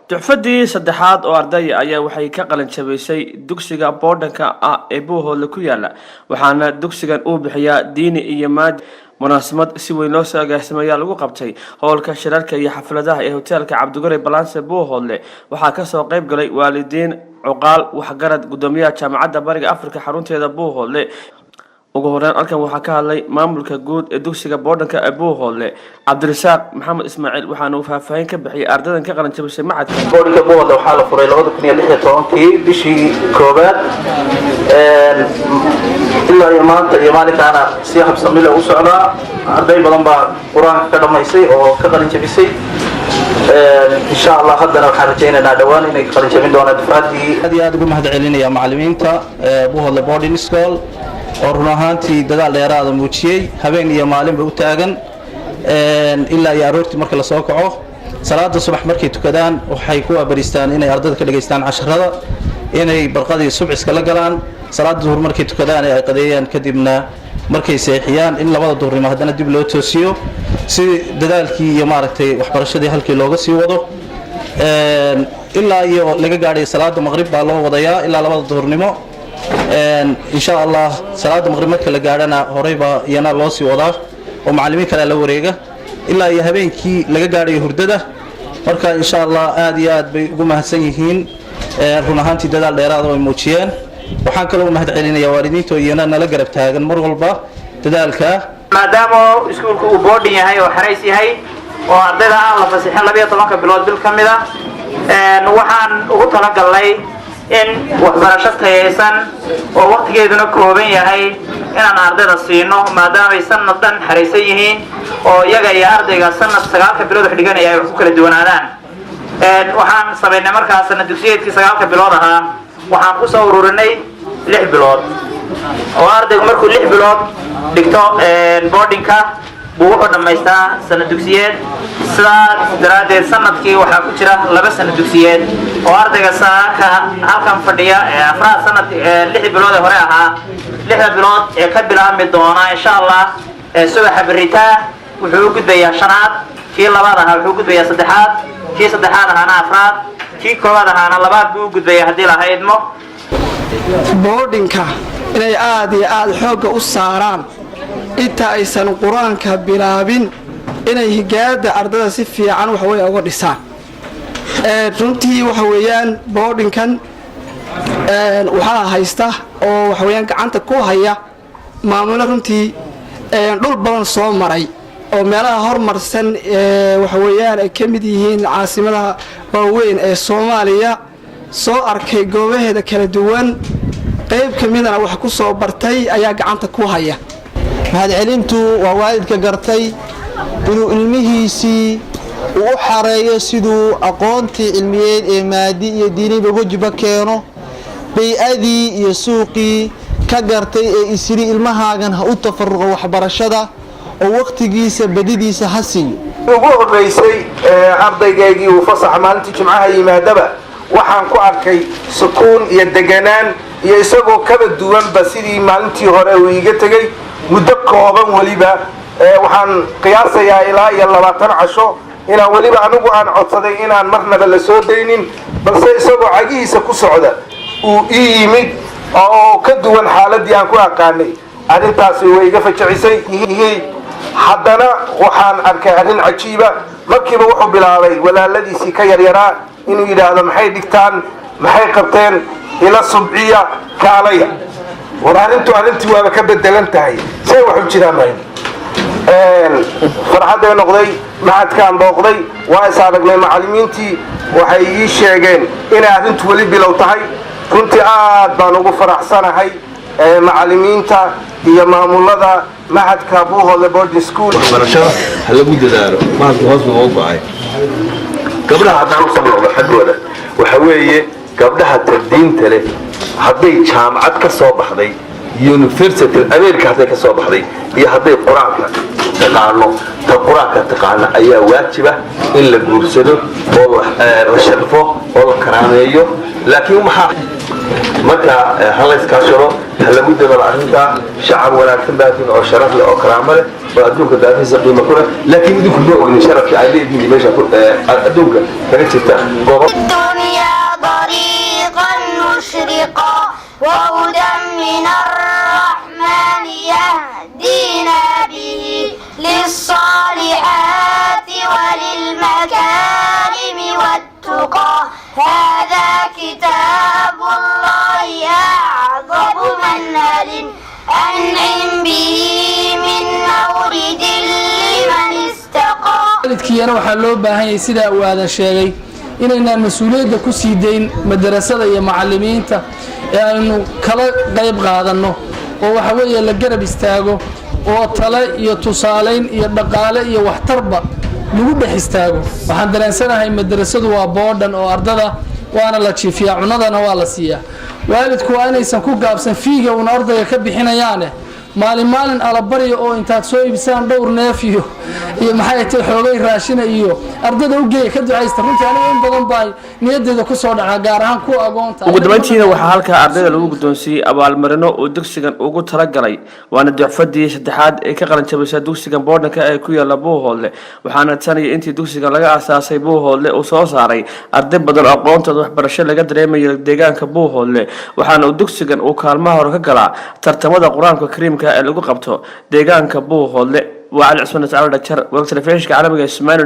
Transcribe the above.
Dufcaddii saddexaad oo ardaya ayaa waxay ka qalin jabisay dugsiga boardingka ah ee Buuhoodle ku yaala, waxaana dugsigan uu bixiyaa diini iyo maadi. Munaasabad si weyn loo soo agaasimay ayaa lagu qabtay howlka shirarka iyo xafladaha ee hoteelka Cabdigurey Palace Buuhoodle. Waxaa kasoo qayb galay waalidiin, cuqaal, waxgarad, gudoomiyaha Jaamacadda Bariga Afrika xarunteeda Buuhoodle. Ugu horeyn halkan waxaa ka hadlay maamulka guud ee dugsiga boardingka ee Buuhoodle, Cabdirasaaq Maxamed Ismaaciil, waxaana uu faahfaahin ka bixiyay ardadan ka qalin jabisay macadka. Boardingka Buuhoodle waxaa la furay 2016-kii bishii koowaad. Ilaa iyo maanta iyo maalinkaana si habsamile u socdaa. Arday badan baa Qur-aanka ka dhamaysay oo ka qalin jabisay. Insha Allah haddana waxaan rajaynaynaa dhowaan inay qalin jabin doonaan dufcaddii. Aad iyo aad ugu mahad celinaya macallimiinta Buuhoodle Boarding School oo run ahaantii dadaal dheeraada muujiyey, habeen iyo maalinba u taagan ilaa iyo aroortii. Marka lasoo kaco, salaada subax markay tukadaan, waxay ku abariistaan inay ardada ka dhegaystaan casharada, inay barqadii subciska la galaan. Salaada duhur markay tukadaan ee ay qadeeyaan kadibna, markay seexiyaan, in labada duhurnimo haddana dib loo toosiyo si dadaalkii iyo maaragtay waxbarashadii halkii looga sii wado ilaa iyo laga gaadhay salaada maqrib baa loo wadayaa ilaa labada duhurnimo. Insha Allah salaada maqrib marka la gaadhana horey baa iyana loo sii wadaa oo macallimiin kalea la wareega ilaa iyo habeenkii laga gaadhayo hurdada. Marka insha Allah aad iyo aad bay ugu mahadsan yihiin, run ahaantii dadaal dheeraada ay muujiyeen. Waxaan kaloo mahad celinaya waalidiinta oo iyana nala garab taagan mar walba dadaalka. Maadaama iskuulku uu boarding yahay oo xarays yahay oo ardayda aan la fasixin 12-ka bilood bil ka mid a, waxaan ugu talagalnay in waxbarasho tayaysan oo waqtigeeduna kooban yahay inaan ardayda siino, maadaamay sanad dhan xaraysan yihiin oo iyaga iyo ardayga sanad 9-ka bilood wax dhiganaya ay wax ku kala duwanaadaan. Waxaan samaynay markaa sanad dugsiyeedkii 9-ka bilood ahaa waxaan kusoo ururinay 6 bilood, oo ardaygu markuu 6 bilood dhigto boardingka buu wuxuu dhammaystaa sanad dugsiyeed. Sidaa daraaddeed sanadkii waxaa ku jira laba sanad dugsiyeed, oo ardayga saaka halkan fadhiya ee afraad sanad 6 bilood ee hore ahaa, 6-da bilood ee ka bilaabmi doona insha Allah subaxa beritaa wuxuu u gudbayaa shanaad, kii labaad ahaa wuxuu u gudbayaa saddexaad, kii saddexaad ahaana afraad, kii koowaad ahaana labaad buu u gudbayaa haddii la haydmo. Boardingka inay aad iyo aad xoogga u saaraan inta aysan Qur-aanka bilaabin, inay higaada ardada si fiican waxaweye uga dhisaan. Runtii waxa weeyaan boardingkan waxaa haysta oo waxaweyaan gacanta ku haya maamulo runtii dhul badan soo maray oo meelaha hormarsan waxa weeyaan ay ka mid yihiin caasimadaha waaweyn ee Soomaaliya soo arkay, goobaheeda kala duwan qayb ka midana wax ku soo bartay ayaa gacanta ku haya. Mahadcelintu waa waalidka gartay inuu ilmihiisii uu u xareeyo siduu aqoontii cilmiyeed ee maadi iyo diiniba uga juba keeno, bay-adii iyo suuqii ka gartay ee isyidhi ilmahaagan ha u tafaruqo waxbarashada oo wakhtigiisa badidiisa ha siiyo. Ugu horreysay ardaygaygii uu fasaxa maalintii Jimcaha yimaadaba, waxaan ku arkay sukuun iyo deganaan iyo isagoo kaba duwanba sidii maalintii hore uu iiga tegey. Muddo kooban weliba, waxaan qiyaasayaa ilaa iyo 20 casho inaan weliba anigu aan codsaday inaan marnaba la soo daynin, balse isagoo cagihiisa ku socda uu ii yimid oo ka duwan xaaladii aan ku aqaanay. Arrintaasi way iga fajacisay. Haddana waxaan arkay arrin cajiiba. Markiiba wuxuu bilaabay walaaladiisii ka yaryaraa inuu yidhaahdo: "Maxay dhigtaan? Maxay qabteen? Ila subciya, kaalaya." War arrintu arrintii waaba ka bedelan tahay. See wax u jiraan? Mayno farxadday noqday. Maxadkaan booqday, waa is aragnay. Macallimiintii waxay ii sheegeen inay arrintu weli bilow tahay. Runtii aad baan ugu faraxsanahay macallimiinta iyo maamulada maxadka Buuhoodle Boarding School. Waxbarashada ha lagu dadaalo. Mahadku hoos buu ugu go'ay. Gabdhaha haddaan usoo noqdo xaggooda, waxa weeye gabdhaha tardiinta leh, hadday jaamacad ka soo baxday, University America hadday ka soo baxday iyo hadday Qur-aanka taqaano, ta Qur-aanka taqaano ayaa waajiba in la guursado oo la sharfo oo la karaameeyo. Laakiin maxaa marka ha la iskaashado. Ha lagu dadaalo arrintaa. Shacab wanaagsan baatiin oo sharaf leh oo karaamo leh oo adduunka daafihiisa qiimo ku leh, laakiin idinku ma ognin sharafka ay leedihiin meesha adduunka kaga jirta goobo. الدنيا طريقا مشرقا وهدى من الرحمن يهدينا به للصالحات وللمكارم والتقى. هذا كتاب الله أعظم منهل أنعم به من مورد لمن استقى. Waalidkiiyana waxaa loo baahan yahay, sidaa uu Aadan sheegay, inaynaan mas-uuliyadda ku sii dayn madarasada iyo macallimiinta ee aynu kala qayb qaadanno oo waxa weeye la garab istaago oo tale iyo tusaalayn iyo dhaqaale iyo waxtarba lagu dhex istaago. Waxaan dareensanahay madarasadu waa boarding oo ardada waana la jiifiyaa, cunadana waa la siiyaa. Waalidku waa inaysan ku gaabsan fee-ga uuna ardayga ka bixinayaane, maalin maalin alabarya oo intaad soo iibsaan dhowr neef iyo maxay tahay xoogay raashina iyo ardada u geeya, ka ducaysta. Runtii aniga in badan baa niyadeeda kusoo dhacaa, gaar ahaan kuwa agoonta. Ugu dambeyntiina waxaa halkaa ardayda lagu guddoonsiiyey abaalmarino uu dugsigan ugu talagalay, waana dufcaddii saddexaad ee ka qalinjabisa dugsigan boarding-ka ee ku yaala Buuhoodle. Waxaana tan iyo intii dugsigan laga aasaasay Buuhoodle uu soo saaray arday badan oo aqoontooda waxbarasho laga dareemayo deegaanka Buuhoodle, waxaana uu dugsigan uu kaalmaha hore ka galaa tartamada Qur-aanka Kariimka ee lagu qabto deegaanka Buuhoodle. Waa Cali Cusman Sacalo Dhajar, warka telefishinka caalamiga ee Somali.